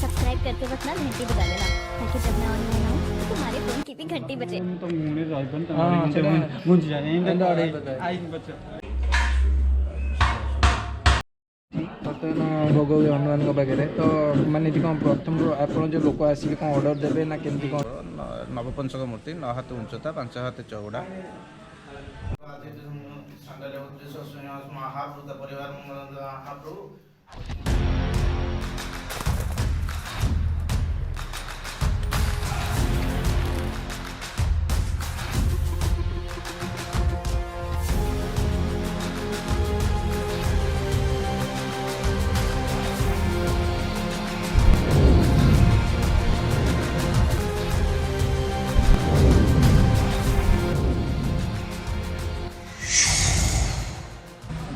Subscribe करते वक्त ना घंटी बजा लेना, ताकि जब मैं ऑनलाइन आऊँ तो तुम्हारे फोन की भी घंटी बजे। ତ ମୁଣି ରହିବନି। ହଁ, ସେଟା- ଘୁଞ୍ଚିଯାଏ। ଏମିତି ଅଢ଼େଇ ପତାଏ। ଆଇନ ବଚ। ବର୍ତ୍ତମାନ ଭୋଗ ହୁଏ ହନୁମାନଙ୍କ ପାଖରେ। ତ ମାନେ ଏଠି କ'ଣ ପ୍ରଥମରୁ ଆପଣ ଯେଉଁ ଲୋକ ଆସିବେ, କ'ଣ ଅର୍ଡ଼ର ଦେବେ ନା କେମିତି କ'ଣ? ନବପଞ୍ଚକ ମୂର୍ତ୍ତି, 9 ହାତ ଉଞ୍ଚତା, 5 ହାତ ଚଉଡ଼ା। ମହାପ୍ରଭୁ ପରିବାର ମହାପ୍ରଭୁ।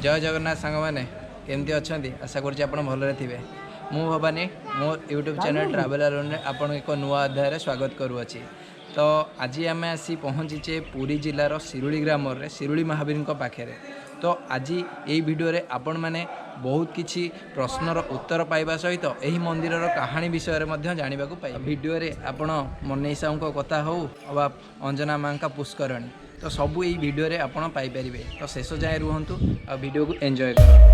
ଜୟ ଜଗନ୍ନାଥ ସାଙ୍ଗମାନେ, କେମିତି ଅଛନ୍ତି? ଆଶା କରୁଛି ଆପଣ ଭଲରେ ଥିବେ। ମୁଁ ଭବାନୀ, ମୋ ୟୁଟ୍ୟୁବ୍ ଚ୍ୟାନେଲ୍ ଟ୍ରାଭେଲ୍ ଆଲୋନ୍ରେ ଆପଣଙ୍କୁ ଏକ ନୂଆ ଅଧ୍ୟାୟରେ ସ୍ୱାଗତ କରୁଅଛି। ତ ଆଜି ଆମେ ଆସି ପହଞ୍ଚିଛେ ପୁରୀ ଜିଲ୍ଲାର ଶିରୁଳି ଗ୍ରାମରେ, ଶିରୁଳି ମହାବୀରଙ୍କ ପାଖରେ। ତ ଆଜି ଏଇ ଭିଡ଼ିଓରେ ଆପଣମାନେ ବହୁତ କିଛି ପ୍ରଶ୍ନର ଉତ୍ତର ପାଇବା ସହିତ ଏହି ମନ୍ଦିରର କାହାଣୀ ବିଷୟରେ ମଧ୍ୟ ଜାଣିବାକୁ ପାଇବେ। ଭିଡ଼ିଓରେ ଆପଣ ମନେଇ ସାହୁଙ୍କ କଥା ହେଉ ଅବା ଅଞ୍ଜନା ମାଙ୍କ ପୁଷ୍କରଣୀ, ତ ସବୁ ଏଇ ଭିଡ଼ିଓରେ ଆପଣ ପାଇପାରିବେ। ତ ଶେଷ ଯାଏଁ ରୁହନ୍ତୁ ଆଉ ଭିଡ଼ିଓକୁ ଏନ୍ଜୟ କରନ୍ତୁ।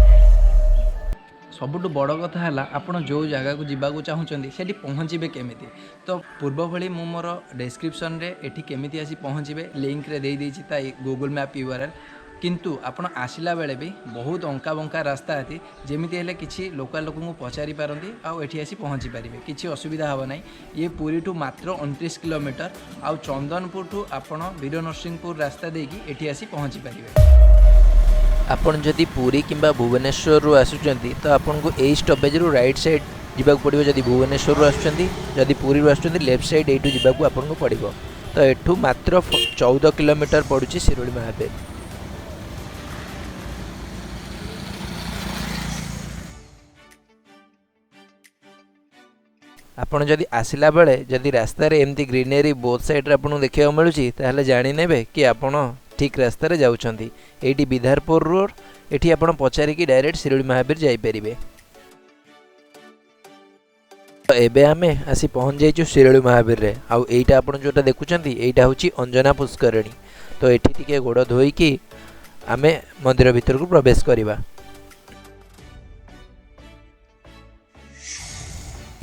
ସବୁଠୁ ବଡ଼ କଥା ହେଲା, ଆପଣ ଯେଉଁ ଜାଗାକୁ ଯିବାକୁ ଚାହୁଁଛନ୍ତି ସେଠି ପହଞ୍ଚିବେ କେମିତି? ତ ପୂର୍ବ ଭଳି ମୁଁ ମୋର ଡେସ୍କ୍ରିପସନ୍ରେ ଏଠି କେମିତି ଆସି ପହଞ୍ଚିବେ ଲିଙ୍କରେ ଦେଇଦେଇଛି ତା ଗୁଗୁଲ୍ ମ୍ୟାପ୍ ୟୁଆର୍ଏଲ୍। କିନ୍ତୁ ଆପଣ ଆସିଲା ବେଳେ ବି ବହୁତ ଅଙ୍କା ବଙ୍କା ରାସ୍ତା ଅଛି। ଯେମିତି ହେଲେ କିଛି ଲୋକାଲ ଲୋକଙ୍କୁ ପଚାରି ପାରନ୍ତି ଆଉ ଏଠି ଆସି ପହଞ୍ଚି ପାରିବେ, କିଛି ଅସୁବିଧା ହେବ ନାହିଁ। ଇଏ ପୁରୀଠୁ ମାତ୍ର 29 କିଲୋମିଟର ଆଉ ଚନ୍ଦନପୁରଠୁ ଆପଣ ବୀର ନରସିଂହପୁର ରାସ୍ତା ଦେଇକି ଏଠି ଆସି ପହଞ୍ଚି ପାରିବେ। ଆପଣ ଯଦି ପୁରୀ କିମ୍ବା ଭୁବନେଶ୍ୱରରୁ ଆସୁଛନ୍ତି, ତ ଆପଣଙ୍କୁ ଏଇ ଷ୍ଟପେଜରୁ ରାଇଟ୍ ସାଇଡ଼୍ ଯିବାକୁ ପଡ଼ିବ ଯଦି ଭୁବନେଶ୍ୱରରୁ ଆସୁଛନ୍ତି। ଯଦି ପୁରୀରୁ ଆସୁଛନ୍ତି, ଲେଫ୍ଟ ସାଇଡ଼୍ ଏଇଠୁ ଯିବାକୁ ଆପଣଙ୍କୁ ପଡ଼ିବ। ତ ଏଠୁ ମାତ୍ର 14 କିଲୋମିଟର ପଡ଼ୁଛି ଶିରୁଳି ମହାବୀର। ଆପଣ ଯଦି ଆସିଲା ବେଳେ ଯଦି ରାସ୍ତାରେ ଏମିତି ଗ୍ରିନେରୀ ବୋଥ୍ ସାଇଡ଼୍ରେ ଆପଣଙ୍କୁ ଦେଖିବାକୁ ମିଳୁଛି, ତାହେଲେ ଜାଣିନେବେ କି ଆପଣ ଠିକ୍ ରାସ୍ତାରେ ଯାଉଛନ୍ତି। ଏଇଠି ବିଧାରପୁର ରୋଡ଼, ଏଠି ଆପଣ ପଚାରିକି ଡାଇରେକ୍ଟ ଶିରୁଳି ମହାବୀର ଯାଇପାରିବେ। ତ ଏବେ ଆମେ ଆସି ପହଞ୍ଚି ଯାଇଛୁ ଶିରୁଳି ମହାବୀରରେ। ଆଉ ଏଇଟା ଆପଣ ଯେଉଁଟା ଦେଖୁଛନ୍ତି, ଏଇଟା ହେଉଛି ଅଞ୍ଜନା ପୁଷ୍କରିଣୀ। ତ ଏଠି ଟିକେ ଗୋଡ଼ ଧୋଇକି ଆମେ ମନ୍ଦିର ଭିତରକୁ ପ୍ରବେଶ କରିବା।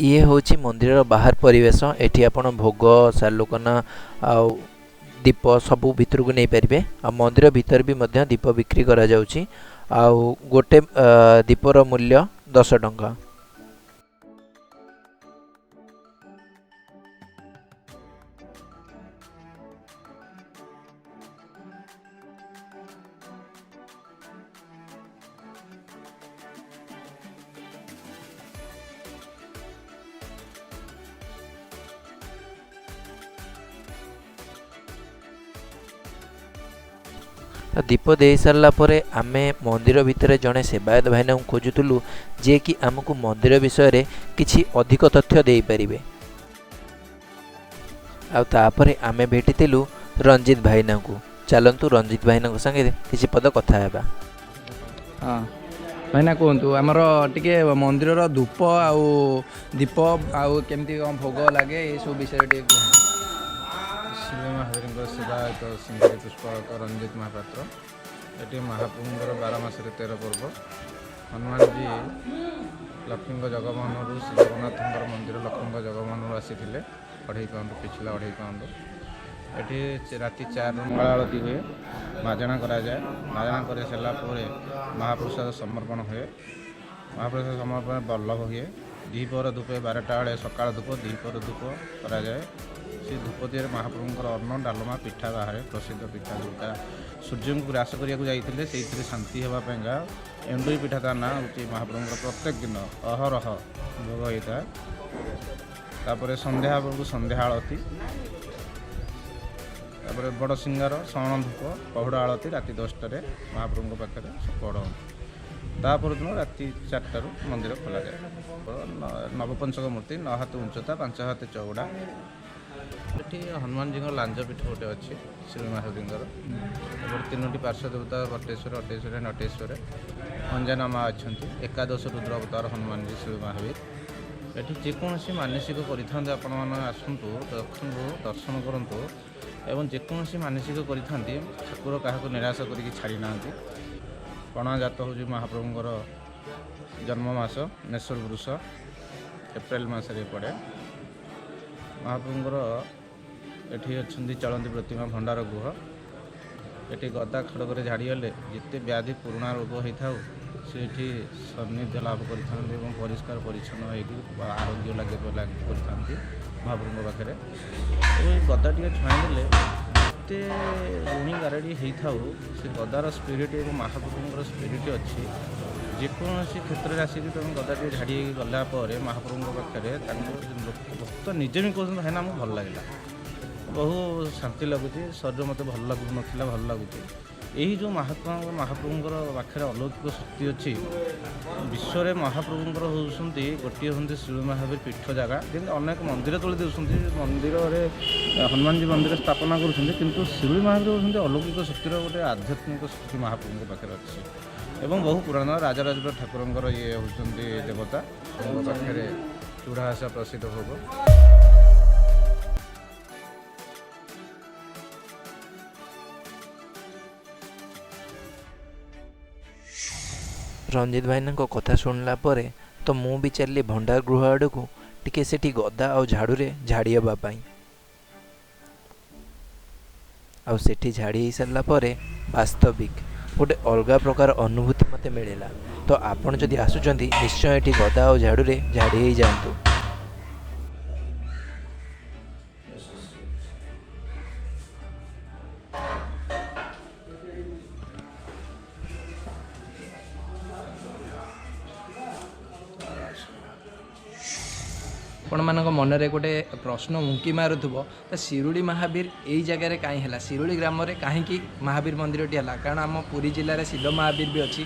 ଇଏ ହେଉଛି ମନ୍ଦିରର ବାହାର ପରିବେଶ। ଏଠି ଆପଣ ଭୋଗ, ସାଲୁକନା ଆଉ ଦୀପ ସବୁ ଭିତରକୁ ନେଇପାରିବେ। ଆଉ ମନ୍ଦିର ଭିତରେ ବି ମଧ୍ୟ ଦୀପ ବିକ୍ରି କରାଯାଉଛି। ଆଉ ଗୋଟେ ଦୀପର ମୂଲ୍ୟ 10 ଟଙ୍କା। ତ ଦୀପ ଦେଇ ସାରିଲା ପରେ ଆମେ ମନ୍ଦିର ଭିତରେ ଜଣେ ସେବାୟତ ଭାଇନାଙ୍କୁ ଖୋଜୁଥିଲୁ, ଯିଏକି ଆମକୁ ମନ୍ଦିର ବିଷୟରେ କିଛି ଅଧିକ ତଥ୍ୟ ଦେଇପାରିବେ। ଆଉ ତାପରେ ଆମେ ଭେଟିଥିଲୁ ରଞ୍ଜିତ ଭାଇନାଙ୍କୁ। ଚାଲନ୍ତୁ, ରଞ୍ଜିତ ଭାଇନାଙ୍କ ସାଙ୍ଗରେ କିଛି ପଦ କଥା ହେବା। ହଁ ଭାଇନା, କୁହନ୍ତୁ, ଆମର ଟିକେ ମନ୍ଦିରର ଧୂପ ଆଉ ଦୀପ ଆଉ କେମିତି କ'ଣ ଭୋଗ ଲାଗେ, ଏସବୁ ବିଷୟରେ ଟିକେ କୁହନ୍ତୁ। ଶିବ ମହାବୀରଙ୍କ ସେବାୟତ ସିଂହାରୀ ପୁଷ୍ପାଳକ ରଞ୍ଜିତ ମହାପାତ୍ର। ଏଠି ମହାପ୍ରଭୁଙ୍କର 12 ମାସରେ 13 ପର୍ବ। ହନୁମାନଜୀ ଲକ୍ଷ୍ମୀଙ୍କ ଜଗମୋହନରୁ, ଶ୍ରୀ ଜଗନ୍ନାଥଙ୍କର ମନ୍ଦିର ଲକ୍ଷ୍ମୀଙ୍କ ଜଗମୋହନରୁ ଆସିଥିଲେ 2.5 ପାଉଣ୍ଡ, ପିଛିଲା 2.5 ପାଉଣ୍ଡ। ଏଠି ରାତି 4ରୁ ମଙ୍ଗଳ ଆଳତୀ ହୁଏ, ମାଜଣା କରାଯାଏ। ମାଜଣା କରିସାରିଲା ପରେ ମହାପ୍ରସାଦ ସମର୍ପଣ ହୁଏ। ମହାପ୍ରସାଦ ସମର୍ପଣ ବଲ୍ଲଭ ହୁଏ। ଦ୍ୱିପହର ଧୂପ 12ଟା ବେଳେ ସକାଳ ଧୂପ, ଦ୍ୱିପହର ଧୂପ କରାଯାଏ। ସେ ଧୂପ ଦିହରେ ମହାପ୍ରଭୁଙ୍କର ଅନ୍ନ, ଡାଲମା, ପିଠା ବାହାରେ। ପ୍ରସିଦ୍ଧ ପିଠା ଯେଉଁଟା ସୂର୍ଯ୍ୟଙ୍କୁ ଗ୍ରାସ କରିବାକୁ ଯାଇଥିଲେ, ସେଇଥିରେ ଶାନ୍ତି ହେବା ପାଇଁକା ଏଣ୍ଡୁରି ପିଠା ତା ନାଁ ହେଉଛି। ମହାପ୍ରଭୁଙ୍କର ପ୍ରତ୍ୟେକ ଦିନ ଅହରହ ଭୋଗ ହେଇଥାଏ। ତାପରେ ସନ୍ଧ୍ୟା ବେଳକୁ ସନ୍ଧ୍ୟା ଆଳତୀ, ତାପରେ ବଡ଼ ସିଙ୍ଗାର, ଶରଣ ଧୂପ, ପହୁଡ଼ ଆଳତୀ ରାତି 10ଟାରେ ମହାପ୍ରଭୁଙ୍କ ପାଖରେ ପଢ଼। ତା ପରଦିନ ରାତି 4ଟାରୁ ମନ୍ଦିର ଖୋଲାଯାଏ। ନବପଞ୍ଚକ ମୂର୍ତ୍ତି, 9 ହାତ ଉଞ୍ଚତା, 5 ହାତ ଚଉଡ଼ା। ଏଠି ହନୁମାନଜୀଙ୍କ ଲାଞ୍ଜ ପୀଠ ଗୋଟେ ଅଛି ଶ୍ରୀ ମହାବୀରଙ୍କର। ଏପଟେ ତିନୋଟି ପାର୍ଶ୍ୱ ଦେବତା ବଟେଶ୍ୱର, ଅଟେଶ୍ୱର, ନଟେଶ୍ୱର, ଅଞ୍ଜନା ମା ଅଛନ୍ତି। ଏକାଦଶ ରୁଦ୍ର ଅବତାର ହନୁମାନଜୀ ଶ୍ରୀ ମହାବୀର। ଏଠି ଯେକୌଣସି ମାନସିକ କରିଥାନ୍ତି ଆପଣମାନେ ଆସନ୍ତୁ, ଦେଖନ୍ତୁ, ଦର୍ଶନ କରନ୍ତୁ ଏବଂ ଯେକୌଣସି ମାନସିକ କରିଥାନ୍ତି, ଠାକୁର କାହାକୁ ନିରାଶ କରିକି ଛାଡ଼ି ନାହାନ୍ତି। ପଣାଜାତ ହେଉଛି ମହାପ୍ରଭୁଙ୍କର ଜନ୍ମ ମାସ, ମେଷରୁ ବୃଷ, ଏପ୍ରିଲ ମାସରେ ପଡ଼େ। ମହାପ୍ରଭୁଙ୍କର ଏଠି ଅଛନ୍ତି ଚଳନ୍ତି ପ୍ରତିମା, ଭଣ୍ଡାର ଗୃହ। ଏଠି ଗଦା ଖଡ଼ଗରେ ଝାଡ଼ିଗଲେ ଯେତେ ବ୍ୟାଧି ପୁରୁଣା ରୋଗ ହେଇଥାଉ, ସେଠି ସାନ୍ନିଧ୍ୟ ଲାଭ କରିଥାନ୍ତି ଏବଂ ପରିଷ୍କାର ପରିଚ୍ଛନ୍ନ ହେଇକି ଆରୋଗ୍ୟ ଲାଗି ଲାଗି କରିଥାନ୍ତି ମହାପ୍ରଭୁଙ୍କ ପାଖରେ। ଏବଂ ଏ ଗଦା ଟିକେ ଛୁଆଇଁ ଦେଲେ, ଯେତେ ଗୁଣି ଗାରେଡ଼ି ହେଇଥାଉ, ସେ ଗଦାର ସ୍ପିରିଟ୍ ଏବଂ ମହାପ୍ରଭୁଙ୍କର ସ୍ପିରିଟ୍ ଅଛି। ଯେକୌଣସି କ୍ଷେତ୍ରରେ ଆସିକି ତୁମେ ଗଦା ଟିକେ ଝାଡ଼ି ହେଇକି ଗଲା ପରେ ମହାପ୍ରଭୁଙ୍କ ପାଖରେ ତାଙ୍କୁ ଲୋକ ଭକ୍ତ ନିଜେ ବି କହୁଛନ୍ତି, "ଭାଇନା, ଆମକୁ ଭଲ ଲାଗିଲା, ବହୁ ଶାନ୍ତି ଲାଗୁଛି, ଶରୀର ମୋତେ ଭଲ ଲାଗୁନଥିଲା, ଭଲ ଲାଗୁଛି।" ଏହି ଯେଉଁ ମହାତ୍ମାଙ୍କ ମହାପ୍ରଭୁଙ୍କର ପାଖରେ ଅଲୌକିକ ଶକ୍ତି ଅଛି। ବିଶ୍ୱରେ ମହାପ୍ରଭୁଙ୍କର ହେଉଛନ୍ତି ଗୋଟିଏ ହେଉଛନ୍ତି ଶ୍ରୀ ମହାବୀର ପୀଠ ଜାଗା। ଯେମିତି ଅନେକ ମନ୍ଦିର ତୋଳି ଦେଉଛନ୍ତି, ମନ୍ଦିରରେ ହନୁମାନଜୀ ମନ୍ଦିର ସ୍ଥାପନା କରୁଛନ୍ତି, କିନ୍ତୁ ଶିରୁଳି ମହାବୀର ହେଉଛନ୍ତି ଅଲୌକିକ ଶକ୍ତିର ଗୋଟେ ଆଧ୍ୟାତ୍ମିକ ଶକ୍ତି ମହାପ୍ରଭୁଙ୍କ ପାଖରେ ଅଛି। ଏବଂ ବହୁ ପୁରାଣ ରାଜରାଜେଶ୍ୱର ଠାକୁରଙ୍କର ଇଏ ହେଉଛନ୍ତି ଦେବତା। ତାଙ୍କ ପାଖରେ ଚୂଡ଼ା ଘଷା ପ୍ରସିଦ୍ଧ ଭୋଗ। ରଞ୍ଜିତ ଭାଇନାଙ୍କ କଥା ଶୁଣିଲା ପରେ ତ ମୁଁ ବି ଚାଲିଲି ଭଣ୍ଡାର ଗୃହ ଆଡ଼କୁ, ଟିକେ ସେଠି ଗଦା ଆଉ ଝାଡ଼ୁରେ ଝାଡ଼ି ହେବା ପାଇଁ। ଆଉ ସେଠି ଝାଡ଼ି ହେଇସାରିଲା ପରେ ବାସ୍ତବିକ ଗୋଟେ ଅଲଗା ପ୍ରକାର ଅନୁଭୂତି ମୋତେ ମିଳିଲା। ତ ଆପଣ ଯଦି ଆସୁଛନ୍ତି, ନିଶ୍ଚୟ ଏଠି ଗଦା ଆଉ ଝାଡ଼ୁରେ ଝାଡ଼ି ହେଇଯାଆନ୍ତୁ। ଆପଣମାନଙ୍କ ମନରେ ଗୋଟେ ପ୍ରଶ୍ନ ଉଙ୍କି ମାରୁଥିବ, ତ ଶିରୁଳି ମହାବୀର ଏଇ ଜାଗାରେ କାହିଁ ହେଲା? ଶିରୁଳି ଗ୍ରାମରେ କାହିଁକି ମହାବୀର ମନ୍ଦିରଟି ହେଲା? କାରଣ ଆମ ପୁରୀ ଜିଲ୍ଲାରେ ଶିବ ମହାବୀର ବି ଅଛି।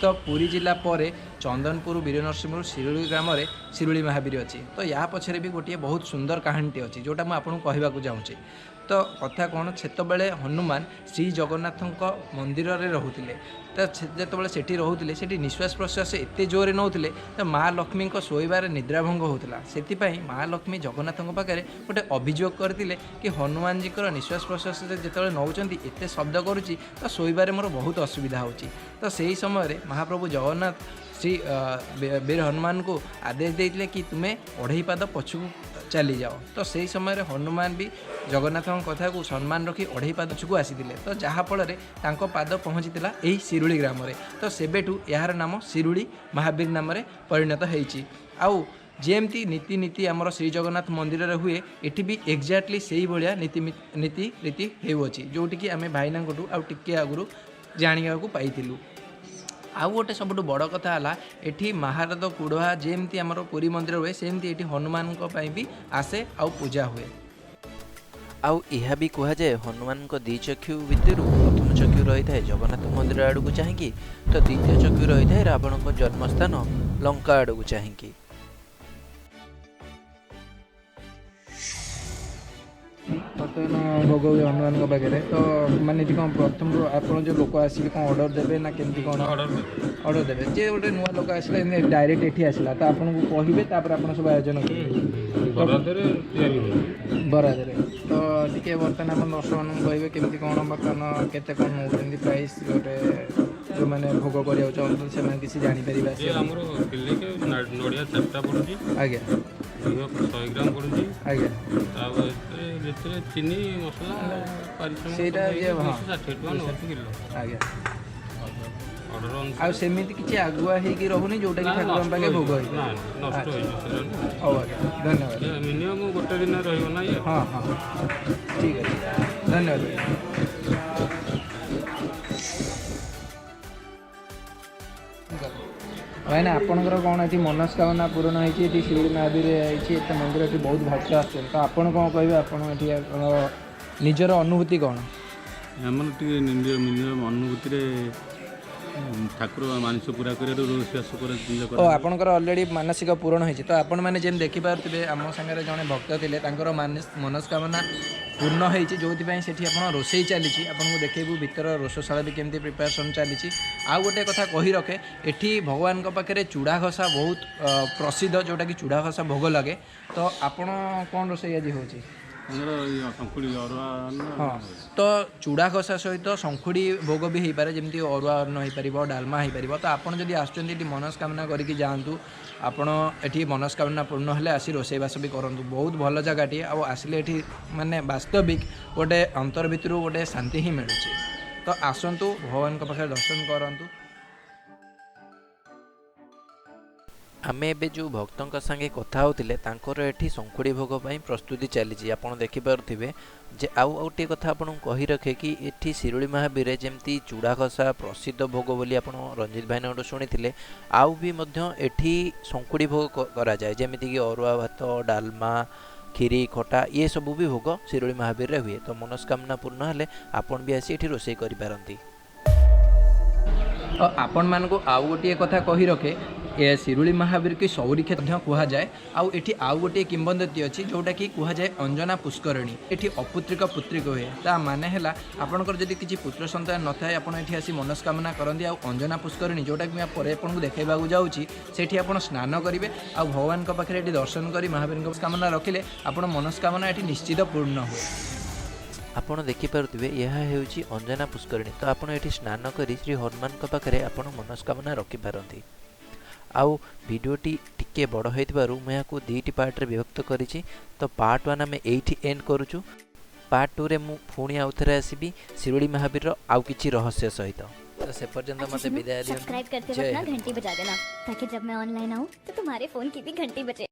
ତ ପୁରୀ ଜିଲ୍ଲା ପରେ ଚନ୍ଦନପୁର, ବୀର ନରସିଂହପୁର, ଶିରୁଳି ଗ୍ରାମରେ ଶିରୁଳି ମହାବୀର ଅଛି। ତ ୟା ପଛରେ ବି ଗୋଟିଏ ବହୁତ ସୁନ୍ଦର କାହାଣୀଟି ଅଛି, ଯେଉଁଟା ମୁଁ ଆପଣଙ୍କୁ କହିବାକୁ ଚାହୁଁଛି। ତ କଥା କ'ଣ, ସେତେବେଳେ ହନୁମାନ ଶ୍ରୀ ଜଗନ୍ନାଥଙ୍କ ମନ୍ଦିରରେ ରହୁଥିଲେ। ତ ଯେତେବେଳେ ସେଠି ରହୁଥିଲେ, ସେଠି ନିଶ୍ୱାସ ପ୍ରଶ୍ୱାସ ଏତେ ଜୋରରେ ନେଉଥିଲେ, ତ ମା ଲକ୍ଷ୍ମୀଙ୍କ ଶୋଇବାରେ ନିଦ୍ରାଭଙ୍ଗ ହେଉଥିଲା। ସେଥିପାଇଁ ମା ଲକ୍ଷ୍ମୀ ଜଗନ୍ନାଥଙ୍କ ପାଖରେ ଗୋଟେ ଅଭିଯୋଗ କରିଥିଲେ କି ହନୁମାନଜୀଙ୍କର ନିଶ୍ୱାସ ପ୍ରଶ୍ୱାସ ଯେତେବେଳେ ନେଉଛନ୍ତି, ଏତେ ଶବ୍ଦ କରୁଛି, ତ ଶୋଇବାରେ ମୋର ବହୁତ ଅସୁବିଧା ହେଉଛି। ତ ସେହି ସମୟରେ ମହାପ୍ରଭୁ ଜଗନ୍ନାଥ ଶ୍ରୀ ବୀର ହନୁମାନଙ୍କୁ ଆଦେଶ ଦେଇଥିଲେ କି ତୁମେ ଅଢ଼େଇ ପାଦ ପଛକୁ ଚାଲିଯାଅ। ତ ସେହି ସମୟରେ ହନୁମାନ ବି ଜଗନ୍ନାଥଙ୍କ କଥାକୁ ସମ୍ମାନ ରଖି ଅଢ଼େଇ ପାଦ ପଛକୁ ଆସିଥିଲେ। ତ ଯାହାଫଳରେ ତାଙ୍କ ପାଦ ପହଞ୍ଚିଥିଲା ଏହି ଶିରୁଳି ଗ୍ରାମରେ। ତ ସେବେଠୁ ଏହାର ନାମ ଶିରୁଳି ମହାବୀର ନାମରେ ପରିଣତ ହେଇଛି। ଆଉ ଯେମିତି ନୀତି ନୀତି ଆମର ଶ୍ରୀ ଜଗନ୍ନାଥ ମନ୍ଦିରରେ ହୁଏ, ଏଠି ବି ଏକ୍ଜାକ୍ଟଲି ସେଇଭଳିଆ ନୀତି ନୀତି ରୀତି ହେଉଅଛି, ଯେଉଁଠିକି ଆମେ ଭାଇନାଙ୍କଠୁ ଆଉ ଟିକେ ଆଗରୁ ଜାଣିବାକୁ ପାଇଥିଲୁ। ଆଉ ଗୋଟେ ସବୁଠୁ ବଡ଼ କଥା ହେଲା, ଏଠି ମହାରଦ କୁଢ଼ୁଆ ଯେମିତି ଆମର ପୁରୀ ମନ୍ଦିର ହୁଏ, ସେମିତି ଏଠି ହନୁମାନଙ୍କ ପାଇଁ ବି ଆସେ ଆଉ ପୂଜା ହୁଏ। ଆଉ ଏହା ବି କୁହାଯାଏ, ହନୁମାନଙ୍କ ଦୁଇ ଚକ୍ଷୁ ଭିତରୁ ପ୍ରଥମ ଚକ୍ଷୁ ରହିଥାଏ ଜଗନ୍ନାଥ ମନ୍ଦିର ଆଡ଼କୁ ଚାହିଁକି, ତ ଦ୍ୱିତୀୟ ଚକ୍ଷୁ ରହିଥାଏ ରାବଣଙ୍କ ଜନ୍ମସ୍ଥାନ ଲଙ୍କା ଆଡ଼କୁ ଚାହିଁକି। ବର୍ତ୍ତମାନ ଭୋଗ ହୁଏ ହନୁମାନଙ୍କ ପାଖରେ। ତ ମାନେ ଏଠି କ'ଣ ପ୍ରଥମରୁ ଆପଣ ଯେଉଁ ଲୋକ ଆସିବେ, କ'ଣ ଅର୍ଡ଼ର ଦେବେ ନା କେମିତି କ'ଣ? ଅର୍ଡ଼ର ଦେବେ। ଯିଏ ଗୋଟେ ନୂଆ ଲୋକ ଆସିଲା, ଏମିତି ଡାଇରେକ୍ଟ ଏଠି ଆସିଲା, ତ ଆପଣଙ୍କୁ କହିବେ, ତାପରେ ଆପଣ ସବୁ ଆୟୋଜନ କରିବେ? ବରାଦରେ ତିଆରି ହୁଏ। ବରାଦରେ। ତ ଟିକେ ବର୍ତ୍ତମାନ ଆମ ଦର୍ଶକମାନଙ୍କୁ କହିବେ, କେମିତି କ'ଣ ବର୍ତ୍ତମାନ କେତେ କ'ଣ ନେଉଛନ୍ତି ପ୍ରାଇସ୍, ଗୋଟେ ଯେଉଁମାନେ ଭୋଗ କରିବାକୁ ଚାହୁଁଛନ୍ତି, ସେମାନେ କିଛି ଜାଣିପାରିବେ। ଇଏ ଆସିବେ। ଆମର କିଲିକେ ନଡ଼ିଆ ଚାରିଟା ପଡ଼ୁଛି। ଘିଅ 100 ଗ୍ରାମ ପଡ଼ୁଛି। ତାପରେ ଭିତରେ ଚିନି, ମସଲା, ପାରିଶ୍ରମିକ ସେଇଟା ସବୁ ହେଇକି 260 ଟଙ୍କା ନେଉଛି କିଲୋ। ଅର୍ଡ଼ର ଆଉ ଅନୁସାରେ। ସେମିତି କିଛି ଆଗୁଆ ହେଇକି ରହୁନି, ଯେଉଁଟାକି ନା, ଠାକୁରଙ୍କ ନଷ୍ଟ ପାଖେ ଭୋଗ ହେଇଯିବ। ହେଇପାରିବ? ନା, ନଷ୍ଟ ହେଇଯିବ ସେଟା ନା। ହଉ ଆଜ୍ଞା, ଧନ୍ୟବାଦ। ମିନିମମ୍ ଗୋଟେ ଦିନ ରହିବ ନା ଇଏ। ହଁ ହଁ ଠିକ୍ ଅଛି, ଧନ୍ୟବାଦ। ଭାଇନା, ଆପଣଙ୍କର କ'ଣ ଏଠି ମନସ୍କାମନା ପୂରଣ ହେଇଛି? ଏଠି ଶିଉଳି ମହାବୀର ହେଇଛି, ଏତେ ମନ୍ଦିର, ଏଠି ବହୁତ ଭକ୍ତ ଆସୁଛନ୍ତି, ତ ଆପଣ କ'ଣ କହିବେ? ଆପଣ ଏଠି ଆପଣଙ୍କ ନିଜର ଅନୁଭୂତି କ'ଣ? ଆମର ଟିକେ ନିଜ ନିଜ ଅନୁଭୂତିରେ ଠାକୁର ମାନସିକ ପୁରା କରିବାରୁ ରୋଷେଇବାସ ଓ ଆପଣଙ୍କର ଅଲରେଡ଼ି ମାନସିକ ପୂରଣ ହେଇଛି। ତ ଆପଣମାନେ ଯେମିତି ଦେଖିପାରୁଥିବେ, ଆମ ସାଙ୍ଗରେ ଜଣେ ଭକ୍ତ ଥିଲେ, ତାଙ୍କର ମନସ୍କାମନା ପୂର୍ଣ୍ଣ ହେଇଛି, ଯେଉଁଥିପାଇଁ ସେଠି ଆପଣ ରୋଷେଇ ଚାଲିଛି। ଆପଣଙ୍କୁ ଦେଖେଇବୁ ଭିତର ରୋଷଶାଳା ବି କେମିତି ପ୍ରିପାରେସନ୍ ଚାଲିଛି। ଆଉ ଗୋଟେ କଥା କହି ରଖେ, ଏଠି ଭଗବାନଙ୍କ ପାଖରେ ଚୂଡ଼ା ଘଷା ବହୁତ ପ୍ରସିଦ୍ଧ, ଯେଉଁଟାକି ଚୂଡ଼ା ଘଷା ଭୋଗ ଲାଗେ। ତ ଆପଣ କ'ଣ ରୋଷେଇ ଆଜି ହେଉଛି? ଆମର ଶଙ୍ଖୁଡ଼ି ଅରୁଆ ଅନ୍ନ। ହଁ, ତ ଚୂଡ଼ା ଘଷା ସହିତ ଶଙ୍ଖୁଡ଼ି ଭୋଗ ବି ହେଇପାରେ, ଯେମିତି ଅରୁଆ ଅନ୍ନ ହେଇପାରିବ, ଡାଲମା ହେଇପାରିବ। ତ ଆପଣ ଯଦି ଆସୁଛନ୍ତି, ଏଠି ମନସ୍କାମନା କରିକି ଯାଆନ୍ତୁ। ଆପଣ ଏଠି ମନସ୍କାମନା ପୂର୍ଣ୍ଣ ହେଲେ ଆସି ରୋଷେଇବାସ ବି କରନ୍ତୁ। ବହୁତ ଭଲ ଜାଗାଟିଏ ଆଉ ଆସିଲେ ଏଠି ମାନେ ବାସ୍ତବିକ ଗୋଟେ ଅନ୍ତର ଭିତରୁ ଗୋଟେ ଶାନ୍ତି ହିଁ ମିଳୁଛି। ତ ଆସନ୍ତୁ, ଭଗବାନଙ୍କ ପାଖରେ ଦର୍ଶନ କରନ୍ତୁ। ଆମେ ଏବେ ଯେଉଁ ଭକ୍ତଙ୍କ ସାଙ୍ଗେ କଥା ହେଉଥିଲେ, ତାଙ୍କର ଏଠି ଶଙ୍ଖୁଡ଼ି ଭୋଗ ପାଇଁ ପ୍ରସ୍ତୁତି ଚାଲିଛି, ଆପଣ ଦେଖିପାରୁଥିବେ ଯେ। ଆଉ ଗୋଟିଏ କଥା ଆପଣଙ୍କୁ କହି ରଖେ କି ଏଠି ଶିରୁଳି ମହାବୀରରେ ଯେମିତି ଚୂଡ଼ା ଘଷା ପ୍ରସିଦ୍ଧ ଭୋଗ ବୋଲି ଆପଣ ରଞ୍ଜିତ ଭାଇନାଙ୍କଠୁ ଶୁଣିଥିଲେ, ଆଉ ବି ମଧ୍ୟ ଏଠି ଶଙ୍ଖୁଡ଼ି ଭୋଗ କରାଯାଏ, ଯେମିତିକି ଅରୁଆ ଭାତ, ଡାଲମା, କ୍ଷୀରି, ଖଟା, ଇଏ ସବୁ ବି ଭୋଗ ଶିରୁଳି ମହାବୀରରେ ହୁଏ। ତ ମନସ୍କାମନା ପୂର୍ଣ୍ଣ ହେଲେ ଆପଣ ବି ଆସି ଏଠି ରୋଷେଇ କରିପାରନ୍ତି। ତ ଆପଣମାନଙ୍କୁ ଆଉ ଗୋଟିଏ କଥା କହି ରଖେ, ଏ ଶିରୁଳି ମହାବୀର କି ସୌରୀକ୍ଷେତ୍ର ମଧ୍ୟ କୁହାଯାଏ। ଆଉ ଏଠି ଆଉ ଗୋଟିଏ କିମ୍ବଦନ୍ତୀ ଅଛି, ଯେଉଁଟାକି କୁହାଯାଏ ଅଞ୍ଜନା ପୁଷ୍କରିଣୀ। ଏଠି ଅପୁତ୍ରିକ ପୁତ୍ରିକ ହୁଏ। ତା ମାନେ ହେଲା, ଆପଣଙ୍କର ଯଦି କିଛି ପୁତ୍ର ସନ୍ତାନ ନଥାଏ, ଆପଣ ଏଠି ଆସି ମନସ୍କାମନା କରନ୍ତି ଆଉ ଅଞ୍ଜନା ପୁଷ୍କରିଣୀ, ଯେଉଁଟାକି ମୁଁ ପରେ ଆପଣଙ୍କୁ ଦେଖାଇବାକୁ ଯାଉଛି, ସେଠି ଆପଣ ସ୍ନାନ କରିବେ ଆଉ ଭଗବାନଙ୍କ ପାଖରେ ଏଠି ଦର୍ଶନ କରି ମହାବୀରଙ୍କ କାମନା ରଖିଲେ ଆପଣ ମନସ୍କାମନା ଏଠି ନିଶ୍ଚିତ ପୂର୍ଣ୍ଣ ହୁଏ। ଆପଣ ଦେଖିପାରୁଥିବେ, ଏହା ହେଉଛି ଅଞ୍ଜନା ପୁଷ୍କରିଣୀ। ତ ଆପଣ ଏଠି ସ୍ନାନ କରି ଶ୍ରୀ ହନୁମାନଙ୍କ ପାଖରେ ଆପଣ ମନସ୍କାମନା ରଖିପାରନ୍ତି। ଆଉ ଭିଡ଼ିଓଟି ଟିକେ ବଡ଼ ହୋଇଥିବାରୁ ମୁଁ ଏହାକୁ ଦୁଇଟି ପାର୍ଟରେ ବିଭକ୍ତ କରିଛି। ତ ପାର୍ଟ 1 ଆମେ ଏଇଠି ଏଣ୍ଡ କରୁଛୁ। ପାର୍ଟ 2ରେ ମୁଁ ପୁଣି ଆଉ ଥରେ ଆସିବି ଶିରୁଳି ମହାବୀରର ଆଉ କିଛି ରହସ୍ୟ ସହିତ। ତ ସେ ପର୍ଯ୍ୟନ୍ତ अच्छा ମୋତେ सुनो, ବିଦାୟ ଦିଅନ୍ତୁ। सब्सक्राइब करते ଜୟ वक्त ना ହିନ୍ଦ। घंटी बजा देना, ताकि जब मैं ऑनलाइन आऊँ तो तुम्हारे फोन की भी घंटी बजे।